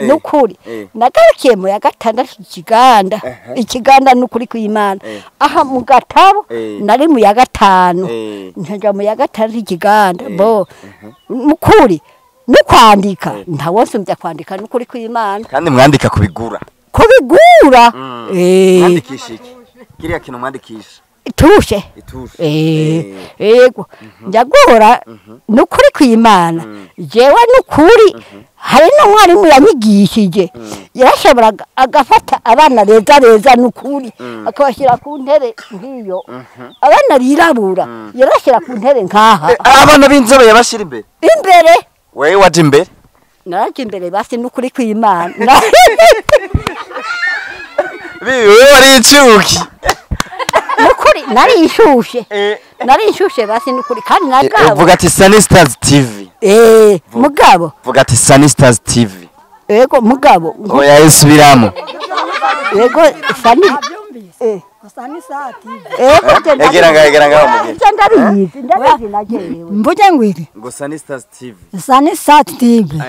Nukuri nagarukiye mu ya gatandatu ikiganda. Ikiganda nukuri kw'Imana. Aha mu gatabo nari mu ya gatanu. Ntaja mu ya gatandatu ikiganda. Bo mukuri nukwandika ntawonsumbya kwandika nukuri kw'Imana. Kandi mwandika kubigura. Kubigura. Mwandikisha iki? Kiriya kintu mwandikisha. Itushe. Yego. Njagora nukuri kw'Imana. Jewe nukuri hari n'umwarimu yanyigishije. Yarashobora agafata abana beza beza nukuri akabashyira ku ntebe nk'iyo. Abana birabura yarashyira ku ntebe nkaha. Abana b'inzobe yabashira imbere. Imbere. Wewe waje imbere? Naraje imbere basi nukuri kw'Imana. Bibi wewe wari icuki. Nukuri nari ishushe. Nari ishushe basi nukuri kandi nagabo. Vuga ati Sunny Stars TV. Mugabo. Vuga ati Sunny Stars TV. Yego mugabo. Oya isubiramo. Yego Sunny. Sunny Stars TV. Egera nga egera nga mugire. Ndabizi ndabizi najewe. Mvuge ngwiri. Ngo Sunny Stars TV. Sunny Stars TV.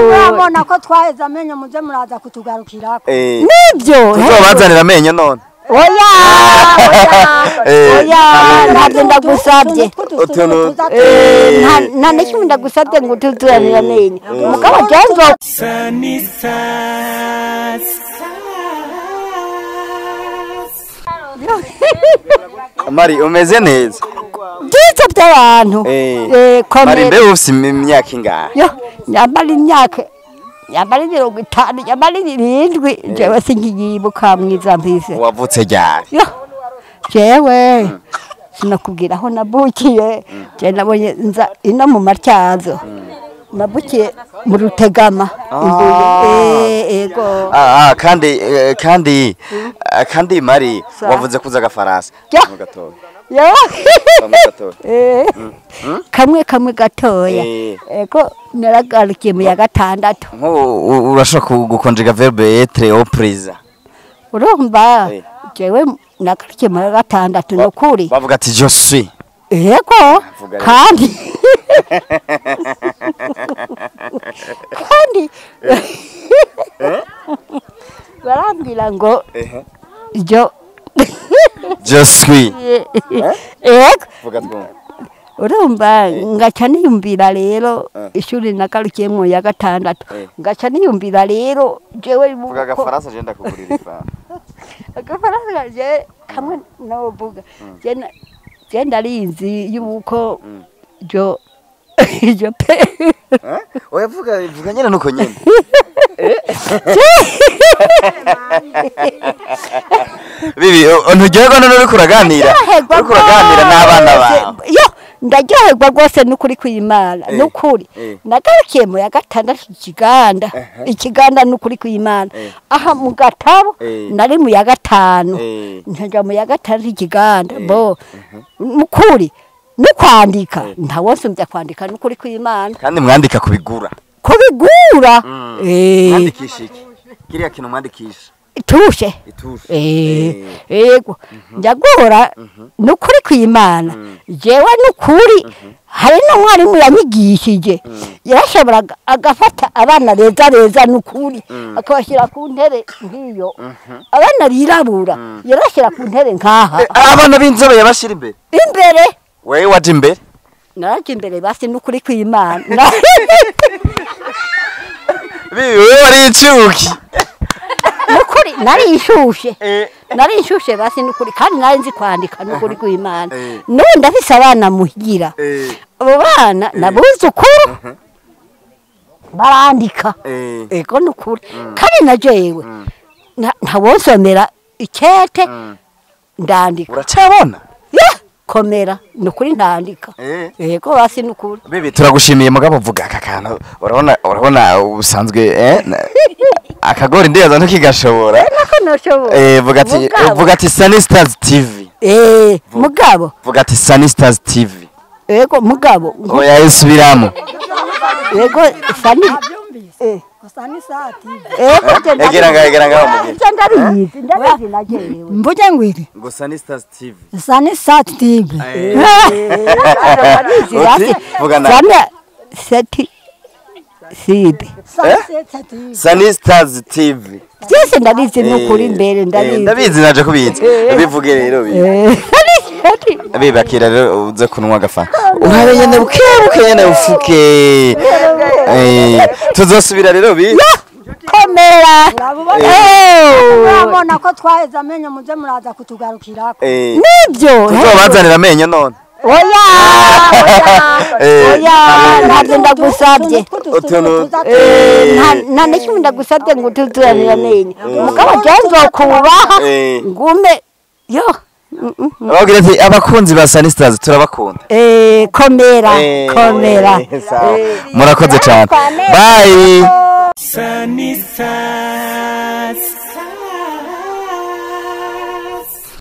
Murabona ko twaheze amenyo muze muraza kutugarukirako. Nibyo. Tuzobazanira amenyo none. Oya oya oya ntabyo ndagusabye. Nta n'ikindi ndagusabye ngo tuzanire amenyo. Mugabo janzo Sunny Stars. Mari umeze neza. Byiza by'abantu. Mari mbe ufise imyaka ingahe? Yo nyambara imyaka nyambara 50 nyambara 7 jewe sinkiyibuka mwiza mvise. Wavutse ryari? Yo jewe sinakubwira aho nabukiye. Je nabonye nza ino mu Matyazo. Nabukiye mu Rutegama. Ego. Kandi kandi kandi Mari wavuze kuza agafaransa. Gatoya. Yo. Kamwe kamwe gatoya. Ego naragarukiye mu ya gatandatu. Nko urashaka gukonjega verbe être au présent. Urumva jewe nagarukiye mu ya gatandatu nukuri. Bavuga ati je suis. Ego kandi kandi barambwira ngo je suis. Ego urumva ngaca niyumvira rero ishuri nagarukiye mu ya gatandatu ngaca niyumvira rero jewe vuga agafaransa je ndakugurira ifaranga. Agafaransa je kamwe novuga je ndarinzi yuko jo jo pe. Oya vuga vuga nyene nuko nyene. Bibi nturyoherwa none uriko uraganira. Uriko uraganira n'abana bawe. Yo ndaryoherwa rwose nukuri kw'Imana nukuri. Nagarukiye mu ya gatandatu ikiganda. Ikiganda nukuri kw'Imana. Aha mu gatabo nari mu ya gatanu. Ntaja mu ya gatandatu ikiganda. Bo mukuri nukwandika ntawonsumbya kwandika nukuri kw'Imana. Kandi mwandika kubigura. Kubigura. Mwandikisha iki? Kiriya kintu mwandikisha. Itushe. Yego njagora nukuri kw'Imana. Jewe nukuri hari n'umwarimu yanyigishije. Yarashobora agafata abana beza beza nukuri akabashyira ku ntebe nk'iyo. Abana birabura yarashyira ku ntebe nkaha. Abana b'inzobe yabashira imbere. Imbere. Wewe waje imbere? Naraje imbere basi nukuri kw'Imana. Bibi wewe wari icuki. Nukuri nari ishushe. Nari ishushe basi nukuri kandi nari nzi kwandika nukuri kw'Imana. None ndafise abana muhigira. Abo bana nabuzukuru barandika. Ego nukuri kandi na jewe ntawonsomera ikete ndandika. Uracabona? Komera nukuri ntandika. Yego basi nukuri. Bibi turagushimiye mugabo vuga aka kantu urabona urabona ubusanzwe akagori ndiyaza ntukigashobora. Nako noshobora. Vuga ati Sunny Stars TV. Mugabo. Vuga ati Sunny Stars TV. Yego mugabo. Oya isubiramo. Yego Sunny Sunny Stars TV. Egera nga egera nga mugire. Ndabizi ndabizi najewe. Mvuge ngwiri. Ngo Sunny Stars TV. Sunny Stars TV. Vuga na. Seti. Sibe. Sunny Stars TV. Byose ndabizi n'ukuri imbere ndabizi. Ndabizi naje kubizi. Bivuge rero bi. Bibakira rero uze kunywa agafanta. Urabe nyene buke buke nyene ufuke. Tuzosubira rero bi. Komera. Murabona ko twaheze amenyo muze muraza kutugarukirako. Nibyo. Tuzobazanira amenyo none. Oya, oya, oya, ntabyo ndagusabye. Nta na kimwe ndagusabye ngo utuzanire amenyo. Mugabo jewe nzokubaha ngume yo. Ababwira ati abakunzi ba Sunny Stars turabakunda. Komera, komera. Murakoze cyane. Bye. Sunny Stars.